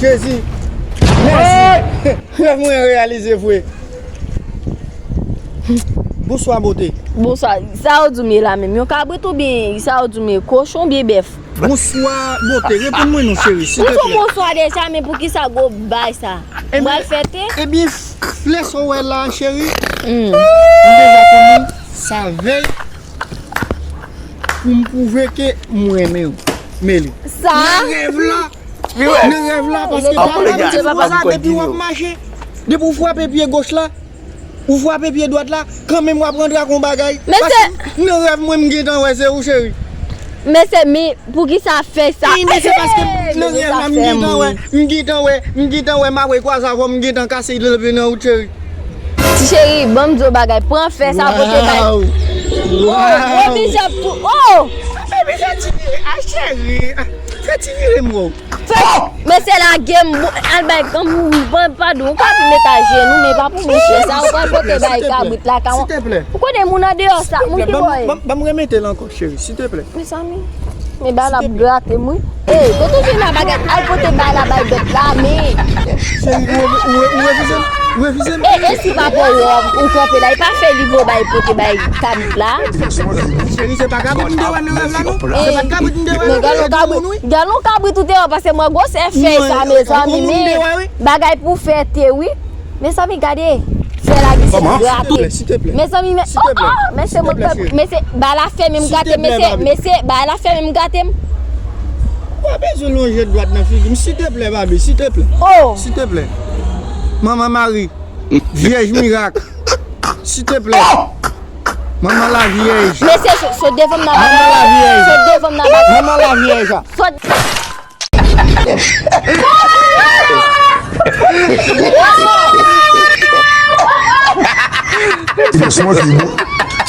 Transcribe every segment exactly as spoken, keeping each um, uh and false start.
Jezi. Mèsi. Rèv mwen reyalize vre. Bonswa, bote. Bonswa. Sa yo di w m ye la menm? Yon kabrit oubyen sa yo di w m ye? Kochon oubyen bèf? Bonswa, bote. Reponn mwen non, cheri, silteplè. Ou di w bonswa deja, men poukisa gwo bay sa? Mwen fete? Ebyen, flè sa w wè la, cheri. M deja konnen sa vèy pou m pwouve ke m renmen w. Meli. Sa? Nan rèv la, nan rèv la, paske papa m di konsa, depi w ap mache, depi w frape pye goch la, ou frape pye dwat la, kanmenm w ap rantre ak yon bagay. Paske nan rèv mwen, m gentan wè se ou, cheri. Mesye, men poukisa fè sa? Men se paske nan rèv la, m gentan wè, m gentan wè, m gentan wè, m ap wè kwaze avè w, m gentan kase dlo nan wout, cheri. Ti cheri, ban m di w bagay. Pran fè sa pote bay. Waw! Waw! Gwo bizèp tou. Oh! Baby, fè ti vire. Ah, cheri. Ah, fè ti vire m wè w. Fè, mesye lage m. Al bay, ban m, ban m, padon. Ou ka vin met ajenou, men pa pou mwen fè sa. Ou pral pote bay kabrit la, ka. Silteplè. Ou konnen moun andeyò sa, moun ki bò. Ban m remete l ankò, cheri, silteplè. Mezanmi, men bagay la ap grate m, wi. Ey, kote w jwenn la bagay? Al pote bagay la bay bèt la, men. Cheri, ou, ou, ou refize m? Ou refize m? E, e si papa w wè w, ou kanpe la, e pa fè li vo bay pote bay kabrit la. Cheri, se pa kabrit m te wè nan rèv la, non. Se pa kabrit m te wè, non. Gad yon kabrit, gad yon kabrit ou te wè, paske mwen gwosè fèy sa, mezanmi, men bagay pou fete, wi. Mezanmi, gade. Fè la ki se grate. Silteplè, silteplè. Mezanmi, men, oh, oh, mesye, mwen pè, mesye, bagay la fèmen m grate, mesye, mesye, bagay la fèmen m grate m. Ou pa bezwen lonje dwat nan figi m, silteplè, baby, silteplè. Oh. Silteplè. Manman Mari, Vyèj mirak, silteplè. Manman la vyèj. Mesye, sot, sot devan m nan bagay. Manman la vyèj. Sot devan m nan bagay. Manman la vyèj. Sot.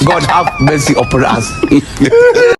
God have mercy upon us.